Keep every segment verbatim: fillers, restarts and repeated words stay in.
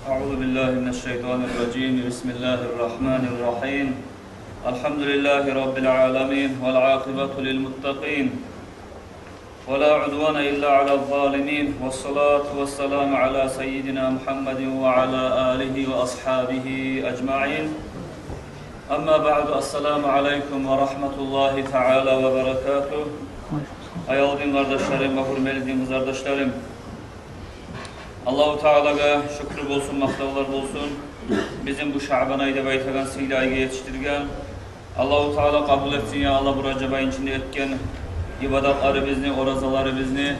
أعوذ بالله من الشيطان الرجيم. بسم الله الرحمن الرحيم. الحمد لله رب العالمين، والعاقبة للمتقين، ولا عدوان إلا على الظالمين، والصلاة والسلام على سيدنا محمد وعلى آله وأصحابه أجمعين. أما بعد، السلام عليكم ورحمة الله تعالى وبركاته. Аявлу дин къардашларым ва гьюрметли дин къызардашларым. Аллагьу Таалагъа шюкюр болсун, макътавлар болсун. Бизин бу Шаъбан ай деп айтагъан сыйлы айгъа етишдирген. Аллагьу Таала къабул этсин, я Аллагь, бу Ражаб айны ичинде этген ибадатларыбызны, оразаларыбызны,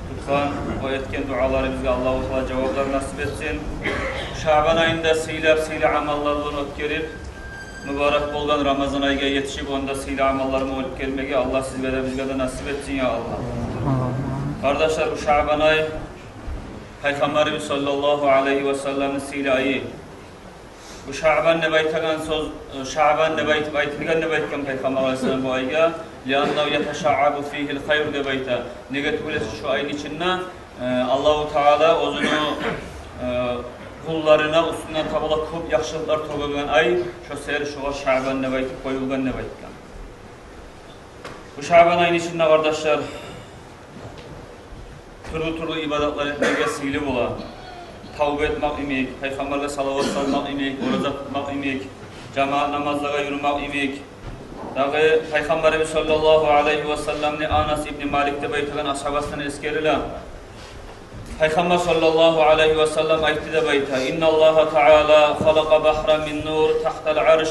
тутгъан ва этген дуаларыбызгъа Аллагьу Таала жаваплар насип этсин. Шаъбан айны да сыйлап, сыйлы амаллар булан оьтгерип, мубарак болгъан Рамазан айгъа етишип, онда сыйлы амаллар булан оьтгермеге Аллагь сизге де, бизге де насип этсин, я Аллагь. Къардашлар, бу Шаъбан ай Пайхаммарыбыз саллаллагьу алайгьи ва салламны сыйлы айы. Бу Шаъбан деп айтагъан сёз, э, Шаъбан деп айтып айтылгъан деп айтгъан Пайхаммар алайгьиссалам бу айгъа, «لأنه يتشعب فيه الخير» деп айта. Неге тюгюл эсе, шо айны ичинде, э, Аллагьу Таала оьзюню, э, къулларына уьстюнден таба да кёп яхшылыкълар тёгеген ай, шо себепли шогъар Шаъбан деп айтып къоюлгъан деп айтгъан. Бу Шаъбан айны ичинде, къардашлар, тюрлю-тюрлю ибадатлар этмеге сыйлы бола. Тавба этмек йимик, Пайхаммаргъа салават салмакъ йимик, ораза тутмакъ йимик, жамаат намазлагъа юрюмек йимик. Дагъы Пайхаммарыбыз саллаллагьу алайгьи ва салламны Анас ибни Малик деп айтагъан асгьабасындан эсгериле. Пайхаммар саллаллагьу алайгьи ва саллам айтды деп айта: «إن الله تعالى خلق بحرا من نور تحت العرش،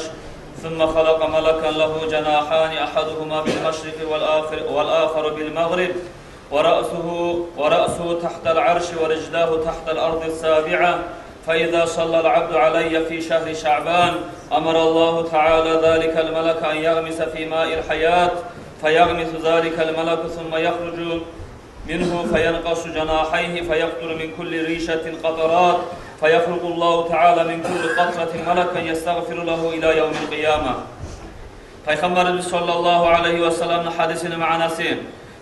ثم خلق ملكا له جناحان، أحدهما بالمشرق والآخر، والآخر بالمغرب، ورأسه، ورأسه تحت العرش ورجلاه تحت الأرض السابعة، فإذا صلى العبد علي في شهر شعبان، أمر الله تعالى ذلك الملك أن يغمس في ماء الحياة، فيغمس ذلك الملك ثم يخرج منه فينقص جناحيه فيقطر من كل ريشة قطرات، فيخلق الله تعالى من كل قطرة ملكا يستغفر له إلى يوم القيامة». Пайхаммарыбыз саллаллагьу алайгьи ва салламны гьадисини маънасы.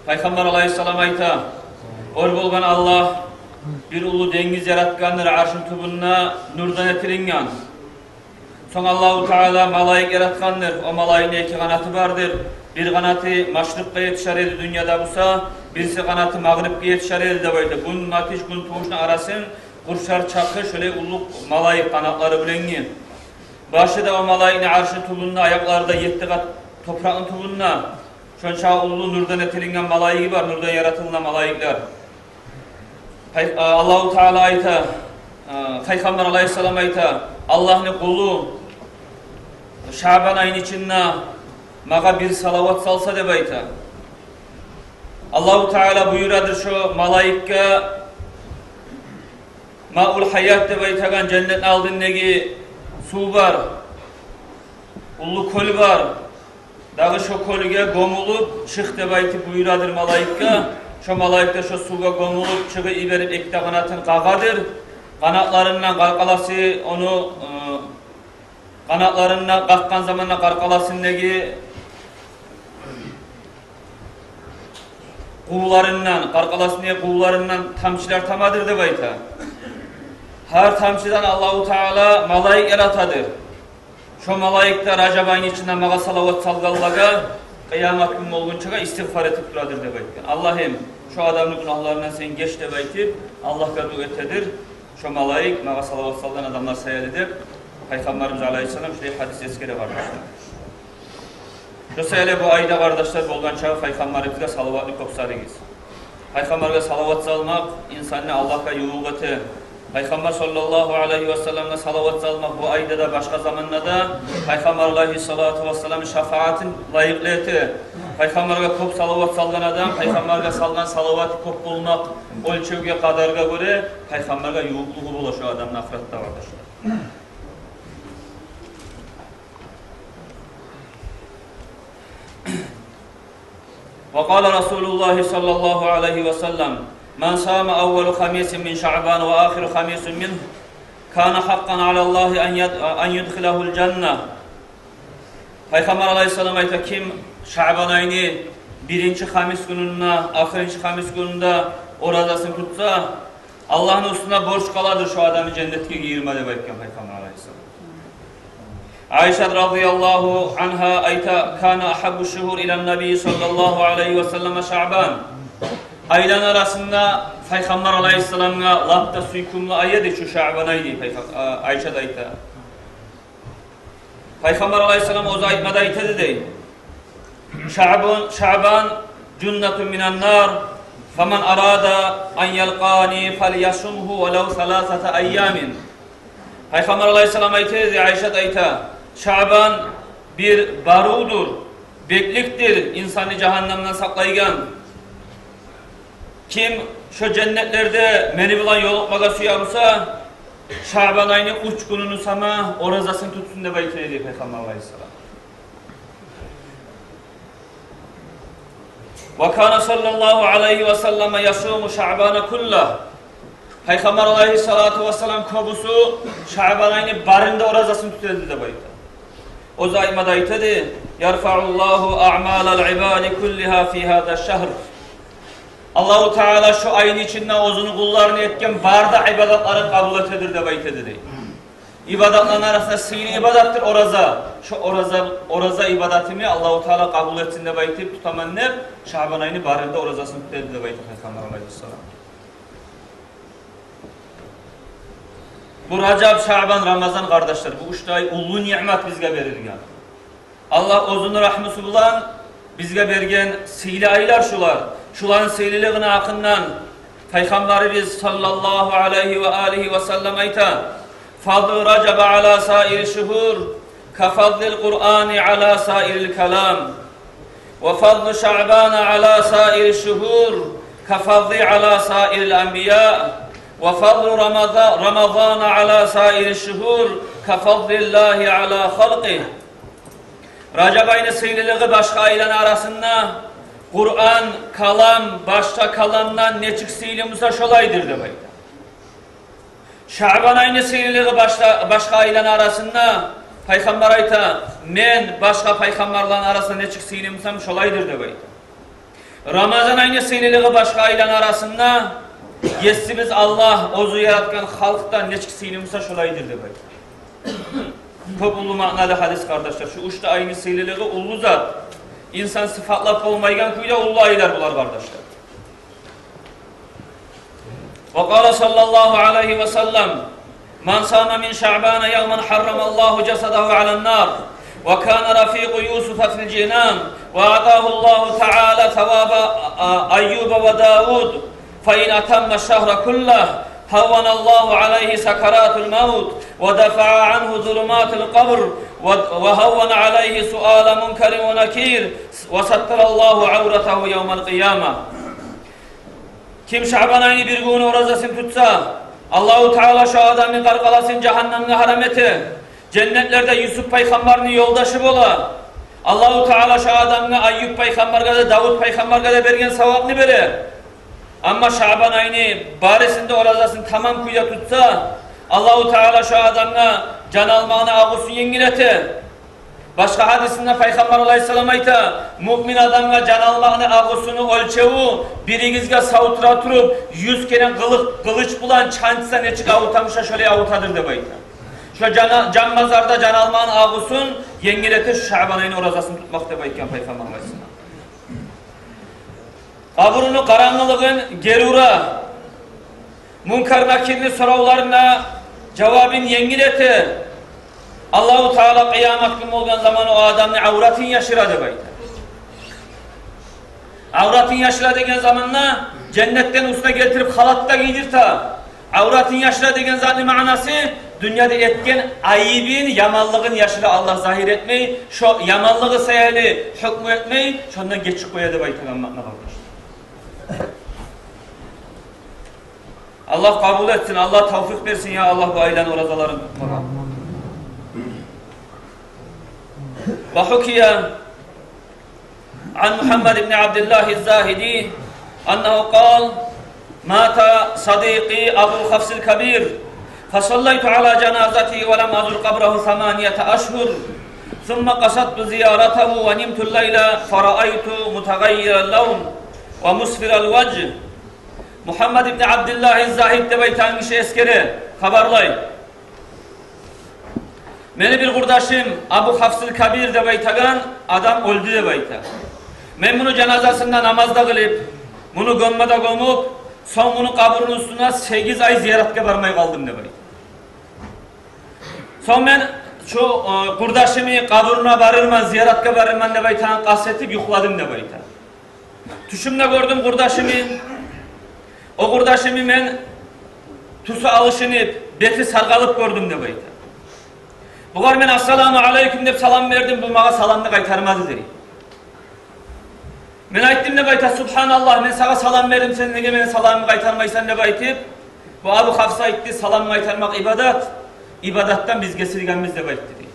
Пайхаммар алайгьиссалам айта: «Оьр болгъан Аллагь бир уллу денгиз яратгъандыр, аршны тюбюнде нурдан этилинген. Сонг Аллагьу Таала малайик яратгъандыр. О малайикни эки къанаты бардыр. Бир къанаты машрикъгъа етишер эди дюньяда буса, бириси къанаты магърибге етишер эди», – деп айта. Гюн батыш, гюн тувушну арасын къуршар чакъы шолай уллу малайик къанатлары булангъы. Башы да о малайикни аршны тюбюнде, аякълары да етти къат топуракъны тюбюнде. Шонча уллу нурдан этилинген малайиги бар, нурдан яратылгъан малайиклер. Пай-, а, Аллагьу Таала айта, а, Пайхаммар алайгьиссалам айта: «Аллагьны къулу Шаъбан айны ичинде магъа бир салават салса, – деп айта, – Аллагьу Таала буюрадыр шо малайикге, маул гьаят деп айтагъан женнетни алдындагъы сув бар, уллу кёл бар. Дагъы шо кёлге гёмюлюп чыкъ», – деп айтып буюрадыр малайикге. Шо малайик де шо сувгъа гёмюлюп чыгъып йиберип, эки де къанатын къагъадыр. Къанатларындан къаркъарасы ону, э, къанатларындан къакъгъан заманда къаркъарасындагъы къувларындан, къаркъарасындагъы къувларындан тамчылар тамадыр деп айта. Гьар тамчыдан Аллагьу Таала малайик яратадыр. Шо малайик де Ражаб айны ичинде магъа салават салгъанлагъа къыямат гюн болгъунчагъа истигъфар этип турадыр деп айтгъан. «Аллагьым, шо адамны гюнагьларындан сен геч», – деп айтып, Аллагьгъа дуа этедир. Шо малайик магъа салават салгъан адамлар саялы деп Пайхаммарыбыз алайгьиссалам шулай гьадис эсгере, къардашлар. Шо саялы бу айда, къардашлар, болгъанча Пайхаммарыбызгъа салаватны кёп салыгъыз. Пайхаммаргъа салават салмакъ инсанны Аллагьгъа ювукъ эте. Пайхаммар саллаллагьу алайгьи ва салламгъа салават салмакъ бу айда да, башгъа заманда да Пайхаммар алайгьиссалату вассаламны шафаатын лайыкълы эте. Пайхаммаргъа кёп салават салгъан адам, Пайхаммаргъа салгъан салаваты кёп болмакъ оьлчевге, къадаргъа гёре Пайхаммаргъа ювукълугъу бола шо адамны ахыратда, къардашлар. وقال رسول الله صلى الله عليه وسلم: «من صام أول خميس من شعبان وآخر خميس منه كان حقا على الله أن يد-، أن يدخله الجنة». Пайхаммар алайгьиссалам айта: «Ким Шаъбан айны биринчи хамис гюнюнде, ахырынчы хамис гюнюнде оразасын тутса, Аллагьны уьстюне борч къаладыр шо адамны женнетге гийирме деп айтгъан Пайхаммар алайгьиссалам. Айшат радияллагьу ангьа айта: «Кана агьаббу шугьур илан-набий саллаллагьу алайгьи ва саллам Шаъбан». Айланы арасында Пайхаммар алайгьиссаламгъа лап да сюйкюмлю ай эди шу Шаъбан ай дей Пайхам-, а, Айшат айта. Пайхаммар алайгьиссалам оьзю айтмада айта эди дей: «Шаъбун, Шаъбан жуннатун минан-нар, фаман арада ан ялкъани фальясумгьу валав саласата айямин». Пайхаммар алайгьиссалам айта эди, Айшат айта: «Шаъбан бир барувдур, бекликдир, инсанны жагьаннамдан сакълайгъан. Ким шо женнетлерде мени булан ёлукъмагъа сюе буса, Шаъбан айны уьч гюнюню сама оразасын тутсун», — деп айта эди Пайхаммар алайгьиссалам. «Ва кана саллаллагьу алайгьи ва саллам ясуму Шаъбана куллагь». Пайхаммар алайгьиссалату вассалам кёбюсю Шаъбан айны барын да оразасын тута эди деп айта. Оьзю айтмада айта эди: «Ярфаъуллагьу аъмалал ибади куллигьа фи гьаза шагьр». Аллагьу Таала шо айны ичинде оьзюню къулларыны этген бары да ибадатларын къабул этедир деп айта эди дей. Ибадатланы арасында сыйлы ибадатдыр ораза. Шо ораза, ораза ибадатымны Аллагьу Таала къабул этсин деп айтып тутаман деп, Шаъбан айны барын да оразасын тута эди деп айта Пайхаммар алайгьиссалам. Бу Ражаб, Шаъбан, Рамазан, къардашлар, бу уьч де ай уллу ниъмат бизге берилген. Аллагь оьзюню рагьмусу булан бизге берген сыйлы айлар шулар. Шуланы сыйлылыгъыны гьакъындан Пайхаммарыбыз саллаллагьу алайгьи ва алигьи ва саллам айта: «Фадлу Ражаба ала саири шугьур, ка фадлил Къуръани ала саирил калам. Ва фадлу Шаъбана ала саири шугьур, ка фадли ала саирил анбия. Ва фадлу Рамаза-, Рамазана ала саири шугьур, ка фадлиллагьи ала халкъигь». Ражаб айны сыйлылыгъы башгъа айланы арасында Къуръан, калам, башгъа каламдан нечик сыйлы буса, шолайдыр деп айта. Шаъбан айны сыйлылыгъы башгъа, башгъа айланы арасында, Пайхаммар айта: «Мен башгъа пайхаммарланы арасында нечик сыйлы бусам, шолайдыр», — деп айта. Рамазан айны сыйлылыгъы башгъа айланы арасында Есибиз Аллагь оьзю яратгъан халкъдан нечик сыйлы буса, шолайдыр деп айта. Кёп уллу маъналы гьадис, къардашлар. Шу уьч де айны сыйлылыгъы уллу зат. Инсан сыфатлап болмайгъан кюйде уллу айлар булар, къардашлар. Ва къала саллаллагьу алайгьи ва саллам: «Ман сама мин Шаъбана явман гьаррамаллагьу жасадагьу алан-нар, ва кана рафикъу Юсуфа фил-жинан, ва аътагьуллагьу таала саваба, а, Айюба ва Давуд, фа ин атамма шагьра куллагь, гьавваналлагьу алайгьи сакаратул мавт, ва дафаа ангьу зулуматул къабр, ва, ва гьаввана алайгьи суала мункарин ва накир, ва саттараллагьу авратагьу явмал къияма». Ким Шаъбан айны бир гюню оразасын тутса, Аллагьу Таала шо адамны къаркъарасын жагьаннамгъа гьарам эте, женнетлерде Юсуп пайхаммарны ёлдашы бола. Аллагьу Таала шо адамгъа Айюп пайхаммаргъа да, Давуд пайхаммаргъа да берген савапны бере. Амма Шаъбан айны барысын да оразасын тамам кюйде тутса, Аллагьу Таала шо адамгъа жан алмагъыны агъусун енгил эте. Башгъа гьадисинде Пайхаммар алайгьиссалам айта: «Муъмин адамгъа жан алмагъыны агъусуну оьлчеви биригизге савдура туруп, юз керен къылыкъ-, къылыч булан чанчса, нечик авуртамыса, шолай авуртадыр», — деп айта. Шо жан, жан базарда жан алмагъыны агъусун енгил эте шу Шаъбан айны оразасын тутмакъ деп айтгъан Пайхаммар алайгьиссалам. Къабуруну къарангылыгъын гери ура, Мункар-Накирни соравларына жавабын енгил эте. Аллагьу Таала къыямат гюн болгъан заман о адамны авратын яшыра деп айта. Авратын яшыра деген заманда женнетден уьстюне гелтирип халат да гийдирте. Авратын яшыра деген затны маънасы дюньяда этген айыбын, яманлыгъын яшыра, Аллагь загьир этмей, шо яманлыгъы саялы гьукму этмей, шондан гечип къоя деп айтагъан маъна бар. Аллагь къабул этсин, Аллагь тавфикъ берсин, я Аллагь, бу айланы оразаларын тутмагъа. Ва гьукия ан Мухаммад ибн Абдиллагь аз-Загьиди аннагьу къал: «Мата садикъи Абул Хафсил Кабир, фасаллайту ала жаназатигьи ва лам азур къабрагьу саманията ашгьур, сумма къасадту зияратагьу ва нимту ллайла, фараайту мутагъаййирал лавн ва мусфирал важгь». Мугьаммад ибн Абдиллагь аз-Загьид деп айтагъан гиши эсгере, хабарлай: «Мени бир къурдашым Абу Хафсил Кабир деп айтагъан адам оьлдю», — деп айта. «Мен муну жаназасында намаз да къылып, муну гёмме де гёмюп, сонг муну къабурну уьстюне сегиз ай зияратгъа бармай къалдым», — деп айта. «Сонг мен шу, э, къурдашымны къабуруна барырман, зияратгъа барырман деп айтагъан къаст этип юхладым», — деп айта. «Тюшюмде гёрдюм къурдашымны. О къурдашымны мен тюсю алышынып, бети саргъалып гёрдюм», — деп айта. «Бугъар мен «Ассаламу алейкум» деп салам бердим, бу магъа саламны къайтармады», — дей. «Мен айтдым, — деп айта, — субгьаналлагь, мен сагъа салам бердим, сен неге мени саламымны къайтармайсан?» — деп айтып. Бу Абу Хафс айтды: «Салам къайтармакъ ибадат, ибадатдан биз гесилгенбиз», — деп айтды, дей.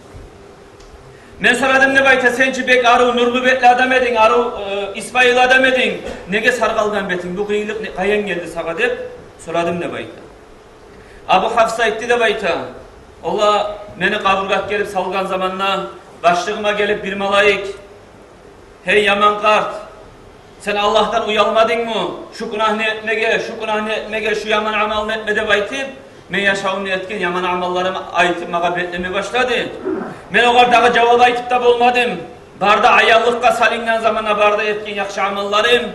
«Мен сорадым, — деп айта, — сен чи бек арив, нюрлю бетли адам эдинг, арив, э, исбайыл адам эдинг. Неге саргъалгъан бетинг? Бу къыйынлыкъ не, къайдан гелди сагъа?» — деп сорадым, — деп айта. Абу Хафс айтды, — деп айта, — олар мени къабургъа алып гелип салгъан заманда башлыгъыма гелип бир малайик: „Гьей, яман къарт, сен Аллагьдан уялмадынгмы? Шу гюнагьны этмеге, шу гюнагьны этмеге, шу яман амалны этме“, — деп айтып, мен яшавумда этген яман амалларымны айтып, магъа бетлеме башлады. Мен огъар дагъы жавап айтып да болмадым. Бары да аянлыкъгъа салынгъан заманда бары да этген яхшы амалларым.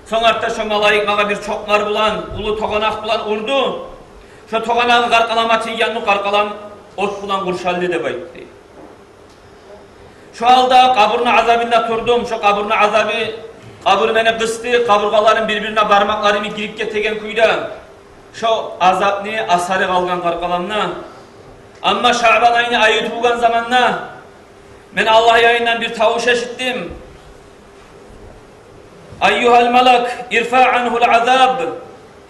Сонг артда шо малайик магъа бир чокъмар булан, уллу тогъанакъ булан урду. Шо тогъанагъы къаркъарама тийгенде, къаркъарам от булан къуршалды“, — деп айтды. Шо гьалда къабурну азабында турдум. Шо къабурну азабы, къабур мени къысды, къабургъаларым бир-бирине бармакъларымны гирип гетеген кюйде. Шо азапны асары къалгъан къаркъарамда. Амма Шагьбан айны айы тувгъан заманда мен Аллагь янындан бир тавуш эшитдим: «Айюгьал малак, ирфаъ ангьул азаб».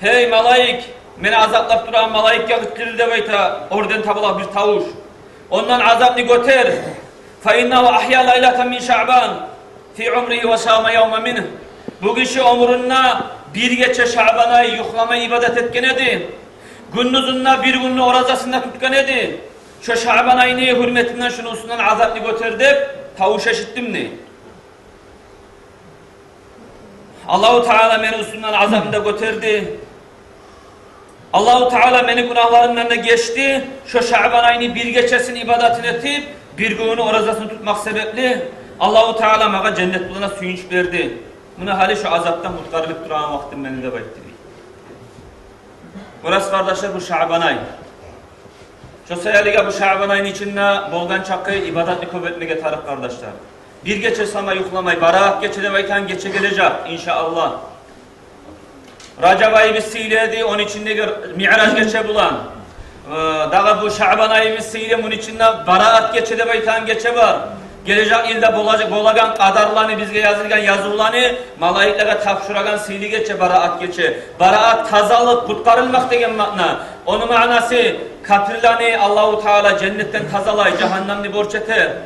«Гьей, малайик, мени азаплап турагъан малайикге къычыр», — деп айта, орден табулагъан бир тавуш. «Ондан азапны гётер. Фа иннагьу агья лайлатан мин Шагьбан фи умригьи ва сама явман мингь». Бу гиши оьмюрюнде бир гече Шагьбан ай юхламай ибадат этген эди. Гюндюзюнде бир гюнню оразасын да тутгъан эди. Шо Шагьбан айны гьюрметинден шуну уьстюнден азапны гётер деп тавуш эшитдим, дей. Аллагьу Таала мени уьстюмден азапны да гётерди. Аллагьу Таала мени гюнагьларымдан да гечди. Шо Шагьбан айны бир гечесин ибадатын этип, бир гюнню оразасын тутмакъ себепли Аллагьу Таала магъа женнет булан сююнч берди. Муна гьали шо азапдан къутгъарылып турагъан вакътим мени деп айтды, дей. Гёресиз, къардашлар, бу Шагьбан ай. Шо саялыгъа бу Шагьбан айны ичинде болгъан чакъы ибадатны кёп этмеге тарыкъ, къардашлар. Бир гече сама юхламай, Бараат гече деп айтагъан гече гележек, иншааллагь. Ражаб айыбыз сыйлы эди, ону ичиндеги Миъраж гече булан. Э, дагъы бу Шагьбан айыбыз сыйлы, муну ичинде Бараат гече деп айтагъан гече бар. Гележек йылда болажакъ, болагъан къадарланы, бизге язылгъан язывланы малайиклеге тапшурагъан сыйлы гече Бараат гече. Бараат — тазалыкъ, къутгъарылмакъ деген маъна. Ону маънасы — капирлени Аллагьу Таала женнетден тазалай, жагьаннамны борч эте.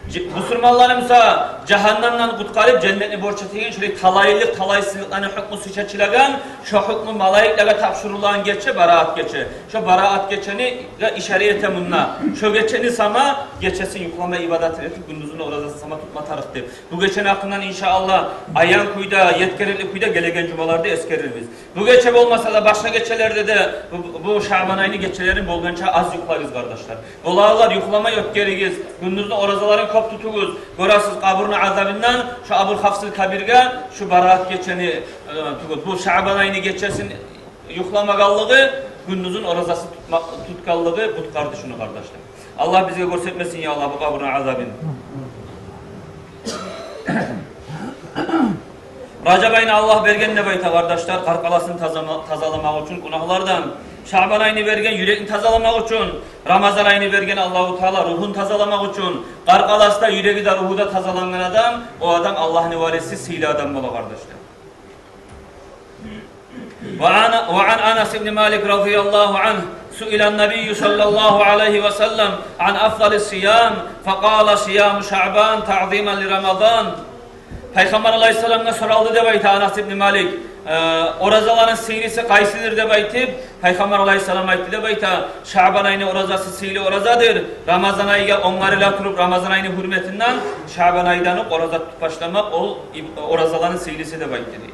Ж-, бусурманланы буса жагьаннамдан къутгъарып, женнетни борч этеген, шолай талайлыкъ, талайсызлыкъланы гьукмусу чечилеген, шо гьукму малайиклеге тапшурулагъан гече Бараат гече. Шо Бараат гечени ишара эте мунда. Шо гечени сама гечесин юхлама ибадатын этип, гюндюзюн оразасын сама тутма тарыкъ деп. Бу гечени гьакъындан, иншааллагь, аян кюйде, етгерикли кюйде гелеген жумаларда эсгерирбиз. Бу гече болмаса да, башгъа гечелерде де бу, бу Шагьбан айны гечелерин болгъанча аз юхлагъыз, къардашлар. Болагъанлар юхламай оьтгеригиз. Гюндюзню оразаларын кёп тутугъуз. Гёресиз, къабурну азабындан шо Абул Хафсил Кабирге шо Бараат гечени, э, тюгюл, бу Шагьбан айны гечесин юхламагъанлыгъы, гюндюзюн оразасын тутма-, тутгъанлыгъы къутгъарды шуну, къардашлар. Аллагь бизге гёрсетмесин, я Аллагь, бу къабурну азабын. Ражаб айны Аллагь берген деп айта, къардашлар, къаркъарасын тазама-, тазаламакъ учун гюнагьлардан. Шагьбан айны берген юрекни тазаламакъ учун. Рамазан айны берген Аллагьу Таала ругьун тазаламакъ учун. Къаркъарасы да, юреги де, ругьу да тазалангъан адам, о адам Аллагьны валиси, сыйлы адам бола, къардашлар. وعن، وعن أنس بن مالك رضي الله عنه سئل النبي صلى الله عليه وسلم عن أفضل الصيام فقال صيام شعبان تعظيما لرمضان. Пайхаммар алайгьиссаламгъа соралды деп айта Анас ибн Малик, э, оразаланы сыйлысы къайсыдыр деп айтып, Пайхаммар алайгьиссалам айтды деп айта: «Шагьбан айны оразасы сыйлы оразадыр. Рамазан айгъа онгарыла туруп, Рамазан айны гьюрметинден Шагьбан айдан окъ ораза тутуп башламакъ, ол иб-, оразаланы сыйлысы», — деп айтды, дей.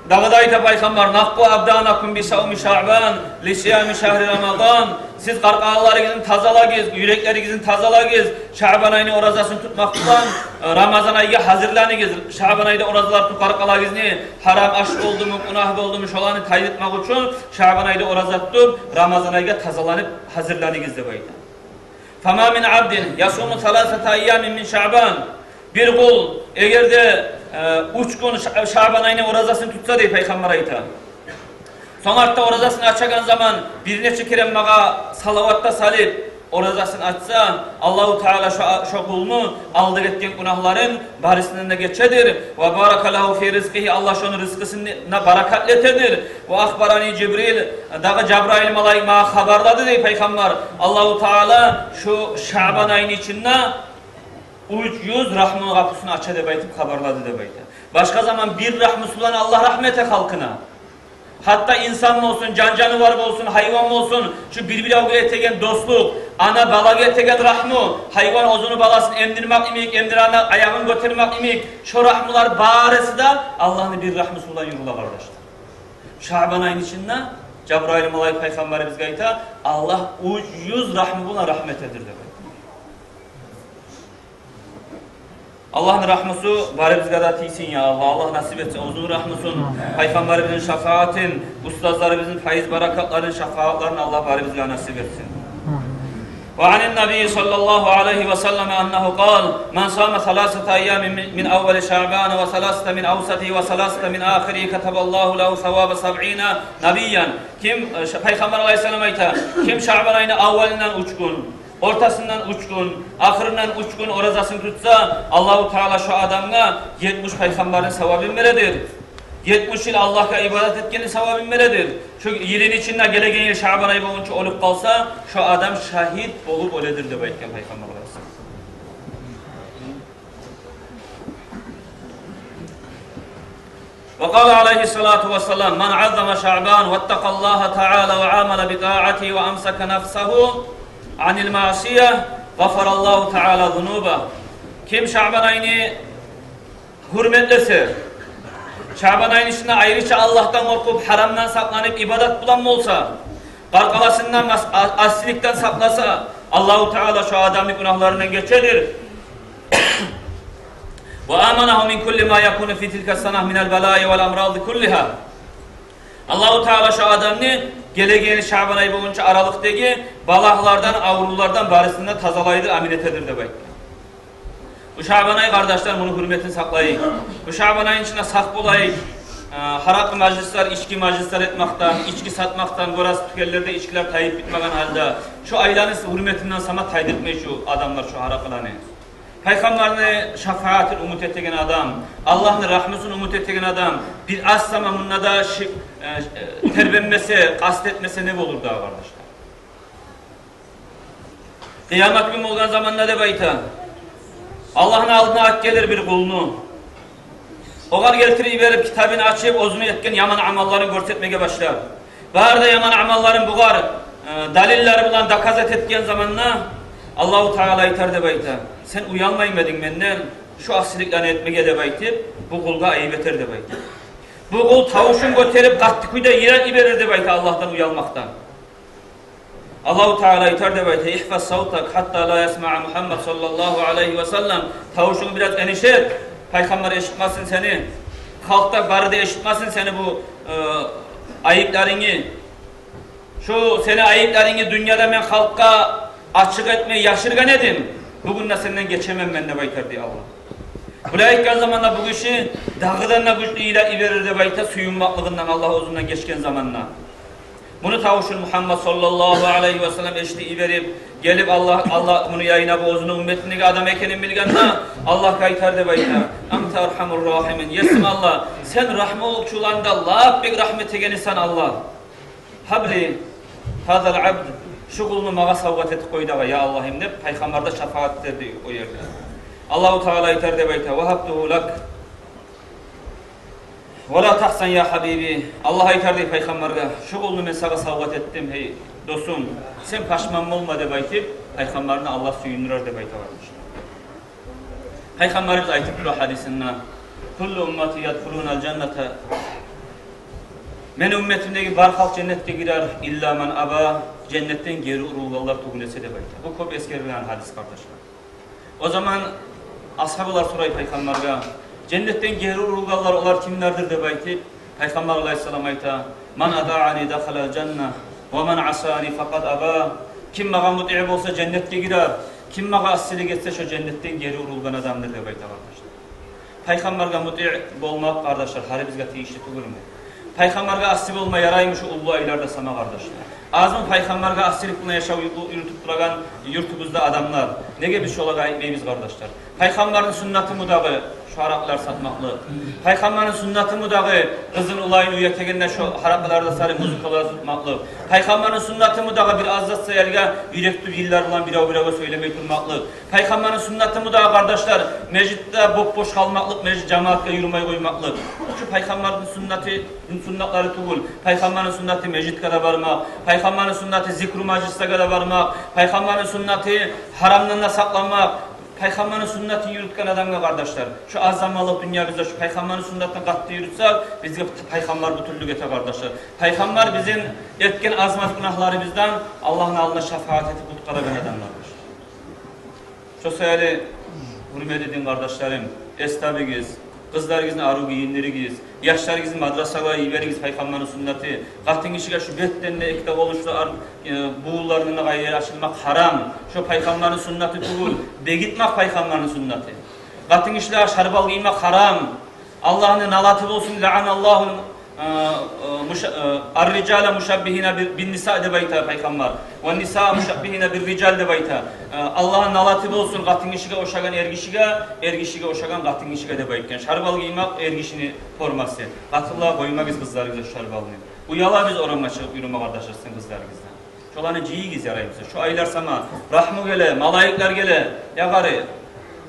Дагъы да айта Пайхаммар: «Накку абданакум би савми Шаъбан ли сиями шагьри Рамадан». Сиз къаркъараларыгъызны тазалагъыз, юреклеригизни тазалагъыз Шаъбан айны оразасын тутмакъ булан, э, Рамазан айгъа гьазирланыгъыз. Шаъбан айда оразалар тутуп къаркъараларыгъызны, гьарам аш болдуму, гюнагь болдуму, шоланы тайдыртмакъ учун Шаъбан айда ораза тутуп, Рамазан айгъа тазаланып гьазирланыгъыз деп айта. «Фама мин абдин ясуму саласата айямин мин Шаъбан». Бир къул эгер де, э, уьч гюн Ша-, Шаъбан айны оразасын тутса, дей Пайхаммар, айта, сонг артда оразасын ачагъан заман бир нече керен магъа салават да салып, оразасын ачса, Аллагьу Таала шо, шо къулну алдагъы этген гюнагьларын барысындан да гечедир. «Ва барака лагьу фи ризкъигьи», Аллагь шону ризкъысына баракатлы этедир. «Ва ахбарани Жибрил», дагъы Жабраил малайик магъа хабарлады, дей Пайхаммар, Аллагьу Таала шо Шаъбан айны ичинде уьч юз рагьмуну къапусун ача деп айтып хабарлады деп айта. Башгъа заман бир рагьмусу булан Аллагь рагьму эте халкъына. Гьатта инсан болсун, жан-жанывар болсун, гьайван болсун, шу бир-биревге этеген дослукъ, ана балагъа этеген рагьму, гьайван оьзюню баласын эмдирмек йимик, эмдиргенде аягъын гётермек йимик, шо рагьмулар барысы да Аллагьны бир рагьмусу булан юрюле, къардашлар. Шаъбан айны ичинде Жабраил малайик Пайхаммарыбызгъа айта, Аллагь уьч юз рагьму булан рагьму этедир деп айта. Аллагьны рагьмусу барыбызгъа да тийсин, я Аллагь. Аллагь насип этсин оьзюню рагьмусун, Пайхаммарыбызны шафаатын, устазларыбызны файыз-баракатларын, шафаатларын Аллагь барыбызгъа насип этсин. Ва анин Наби саллаллагьу алайгьи ва саллам аннагьу къал: «Ман сама саласата айямин мин, мин аввали Шаъбана ва саласата мин авсатигьи ва саласата мин ахиригьи катабаллагьу лагьу саваба сабъина набиян». Ким, э, Ша-, Пайхаммар алайгьиссалам айта, ким Шаъбан айны аввалындан уьч гюн, ортасындан уьч гюн, ахырындан уьч гюн оразасын тутса, Аллагьу Таала шо адамгъа етмиш пайхаммарны савабын бередир. Етмиш йыл Аллагьгъа ибадат этгенни савабын бередир. Шо йылны ичинде гелеген йыл Шаъбан ай болгъунча оьлюп къалса, шо адам шагьит болуп оьледир деп айтгъан Пайхаммар алайгьиссалам. وقال عليه الصلاة والسلام: من عظم شعبان واتقى الله تعالى وعمل بطاعته وأمسك نفسه عن المعصية غفر الله تعالى ذنوبه. Ким Шаъбан айны гьюрметлесе, Шаъбан айны ичинде айрыча Аллагьдан къоркъуп, гьарамдан сакъланып, ибадат булан болса, къаркъарасындан ас-, а-, асиликден сакъласа, Аллагьу Таала шо адамны гюнагьларындан гечедир. وأمنه من كل ما يكون في تلك السنة من البلايا والأمراض كلها. Аллагьу Таала шо адамны гелеген Шаъбан ай болгъунча аралыкъдагъы балагьлардан, аврувлардан барысын да тазалайдыр, амин этедир деп айтгъан. Бу Шаъбан ай, къардашлар, муну гьюрметин сакълайыкъ. Бу Шаъбан айны ичинде сакъ болайыкъ. Э, гьаракъы мажлислер, ички мажлислер этмекден, ички сатмакъдан, гёресиз, тюкенлерде ичкилер тайып битмеген гьалда. Шо айланы гьюрметинден сама тайдыртмай шо адамлар шо гьаракъыланы. Пайхаммарны шафаатын умут этеген адам, Аллагьны рагьмусун умут этеген адам бир аз сама мунда да ши-, э, э, тербенмесе, къаст этмесе, не болур дагъы, къардашлар? Къыямат гюн болгъан заманда деп айта, Аллагьны алдына ат гелир бир къулну. Огъар гелтирип йиберип, китабын ачып, оьзюню этген яман амалларын гёрсетмеге башлар. Бары да яман амалларын бугъар, э, далиллери булан доказать этген заманда Аллагьу Таала айтар деп айта: «Сен уялмаймы эдинг менден шо асиликлени этмеге?» — деп айтып, бу къулгъа айып этер деп айта. Бу къул тавушун гётерип, къатты кюйде йылап йиберер деп айта, Аллагьдан уялмакъдан. Аллагьу Таала айтар деп айта: «Ихфаз савтак хатта ла ясмаъа Мухаммад саллаллагьу алайгьи ва саллам». Тавушунгну бираз энишет, Пайхаммар эшитмесин сени, халкъ да бары да эшитмесин сени бу, э, айыпларынгны. Шо сени айыпларынгны дюньяда мен халкъгъа ачыкъ этмей яшыргъан эдим, бугюн де сенден гечемен мен, деп айтар дей Аллагь. Булай айтгъан заманда бу гиши дагъыдан да гючлю йылап йиберер деп айта, сююнмеклигинден Аллагь оьзюнден гечген заманда. Муну тавушун Мухаммад саллаллагьу алайгьи ва саллам эшитип йиберип, гелип Аллагь, Аллагь муну янына, бу оьзюню умметиндеги адам экенин билгенде, Аллагьгъа айтар деп айта: «Анта архамур рахимин». Есим Аллагь, сен рагьмулукълардан да лап бек рагьму этегенисен, Аллагь. «Гьабли гьазал абд», шу къулну магъа савгъат этип къой дагъы, я Аллагьым, деп, Пайхаммар да шафаат этер дей о ерде. Аллагьу Таала айтар деп айта: «Вагьабтугьу лак. Ва ла тагьзан, я гьабиби». Аллагь айтар дей Пайхаммаргъа: «Шу къулну мен сагъа савгъат этдим, гьей досум, сен пашман болма», — деп айтып, Пайхаммарны Аллагь сююндюрер деп айта, къардашлар. Пайхаммарыбыз айтып тура гьадисинде: «Куллу уммати ядхулунал жанната Мени умметимдеги бар халкъ женнетге гирер, илла ман аба, женнетден гери урулгъанлар тюгюл эсе, деп айта. Бу кёп эсгерилген гьадис, къардашлар. О заман асгьабалар сорай пайхаммаргъа: «Женнетден гери урулгъанлар олар кимлердир?» — деп айтып, пайхаммар алайгьиссалам айта: «Ман атаъани дахалал жанна, ва ман асани факъад аба». Ким магъа мутиъ болса, женнетге гирер, ким магъа асилик этсе, шо женнетден гери урулгъан адамдыр, деп айта, къардашлар. Пайхаммаргъа мутиъ болмакъ, къардашлар, гьарибизге тийишли тюгюлмю? Пайхаммаргъа аси болма яраймы шу уллу айларда сама, къардашлар? Азмы пайхаммаргъа асилик булан яшав ю-, юрютюп турагъан юртубузда адамлар? Неге биз шолагъа айтмайбыз, къардашлар? Пайхаммарны суннатымы дагъы шу гьаракълар сатмакълыкъ? Пайхаммарны суннатымы дагъы къызын, уланын уьй этегенде шу гьаракъларда сары музыкалар тутмакълыкъ? Пайхаммарны суннатымы дагъы бир аз зат саялгъа юрекли йыллар булан бирев-биревге сёйлемей турмакълыкъ? Пайхаммарны суннатымы дагъы, къардашлар, межитде боп-бош къалмакълыкъ, межит жамаатгъа юрюмей къоймакълыкъ? Шу пайхаммарны суннаты, суннатлары тюгюл. Пайхаммарны суннаты межитге де бармакъ, пайхаммарны суннаты зикру мажлислеге де бармакъ, пайхаммарны суннаты гьарамдан да сакъланмакъ. Пайхаммарны суннатын юрютген адамгъа, къардашлар, шу аз заманлыкъ дюньябызда шу пайхаммарны суннатын къатты юрютсек, бизге пайхаммар бютюнлюк эте, къардашлар. Пайхаммар бизин этген аз-маз гюнагьларыбыздан Аллагьны алдында шафаат этип къутгъарагъан адамлар. Шо саялы, гьюрметли дин къардашларым, эс табыгъыз, къызларыгъызны арив гийиндиригиз, яшларыгъызны мадрасагъа йиберигиз пайхаммарны суннаты. Къатынгишиге шу бетден де, эки де къолун шу ар-, э, бувунларындан да къайры ачылмакъ гьарам. Шо пайхаммарны суннаты тюгюл, бегитмек пайхаммарны суннаты. Къатынгишилеге шарбал гиймек гьарам. Аллагьны налаты болсун, лаъаналлагьул, э, э, муша-, э, ар-рижала мушаббигьина бир-, бин-ниса, деп айта пайхаммар. Ва нисаа мушаббигьина бир-рижал, деп айта. Э, Аллагьны налаты болсун къатынгишиге ошагъан эргишиге, эргишиге ошагъан къатынгишиге, деп айтгъан. Шарбал гиймек эргишини формасы. Къатынлагъа къоймагъыз къызларыгъызгъа шарбалны. Уялабыз орамгъа чыгъып юрюме, къардашлар, сизин къызларыгъыздан. Шоланы жыйыгъыз, ярай буса. Шу айлар сама рагьму геле, малайиклер геле. Я къары,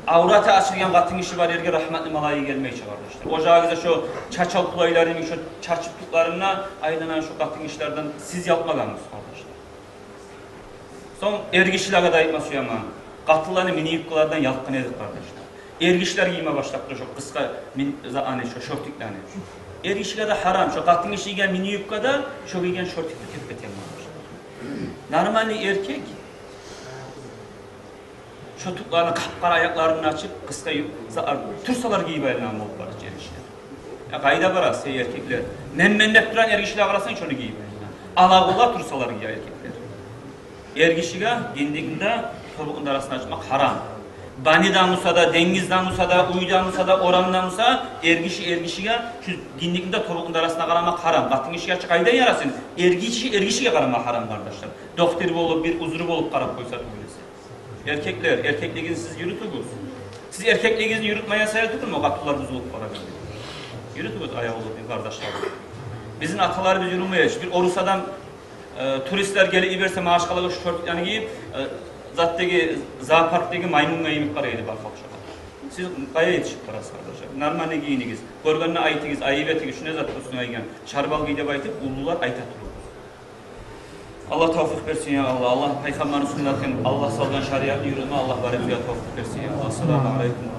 авраты ачылгъан къатынгиши бар ерге рагьматны малайигъы гелмей чи, къардашлар. Ожагъыгъызда шу чачал тулайлар йимик шу чачып тюклерин де айланагъан шу къатынгишилерден сиз ялкъмагъанмысыз, къардашлар? Сонг эргишилеге де айтма сюемен. Къатынланы мини-юбкалардан ялкъгъан эдик, къардашлар. Эргишилер гийме башлапты шо къысгъа мин-, за-, аны, шо шортиклени. Эргишиге де гьарам, шо къатынгиши гийген мини-юбка да, шо гийген шортик де теппе-тенг болуп. Нормальный эркек шо тюклени, къап-къара аякъларын ачып, къысгъа ю-, за-, трусалар гийип айланагъан болуп бара эргишилер. Я къайда барасыз, эй эркеклер? Мен-мен деп турагъан эргишилеге къарасанг, шону гийип айланагъан. Ала къоллар трусалар гие эркеклер. Эргишиге гиндикни де, тобукъну да арасын ачмакъ гьарам. Бани де буса да, денгиз де буса да, уьй де буса да, орам да буса, эргиши эргишиге шу гиндикни де, тобукъну да арасына къарамакъ гьарам. Къатынгишиге чы къайдан ярасын? Эргиши эргишиге къарамакъ гьарам, къардашлар. Дохтур болуп, бир узру болуп къарап къойса тюгюл эсе. Эркеклер, эркеклигигизни сиз юрютюгюз. Сиз эркеклигигизни юрютмеген саялы тюгюлмю къатынлар бузулуп барагъан? Юрютюгюз, аявлу дин къардашлар. Бизин аталарыбыз юрюмей эди. Бир орус адам, э, туристлер гелип йиберсе, машгъалада шу шортиклени гийип, э, заттагъы, зоопаркдагъы маймунгъа йимик къарай эди бар халкъ шогъар. Сиз къайда етишип барасыз, къардашлар? Нормальный гийинигиз. Гёргенде айтыгъыз, айып этигиз, шу не зат, уьстюнге гийген шарбал гий деп айтып, уллулар айта туругъуз. Аллагь тавфикъ берсин, я Аллагь. Аллагь пайхаммарны суннатын, Аллагь салгъан шариатны юрютме Аллагь барыбызгъа тавфикъ берсин, я Аллагь. Ассаламу алейкум.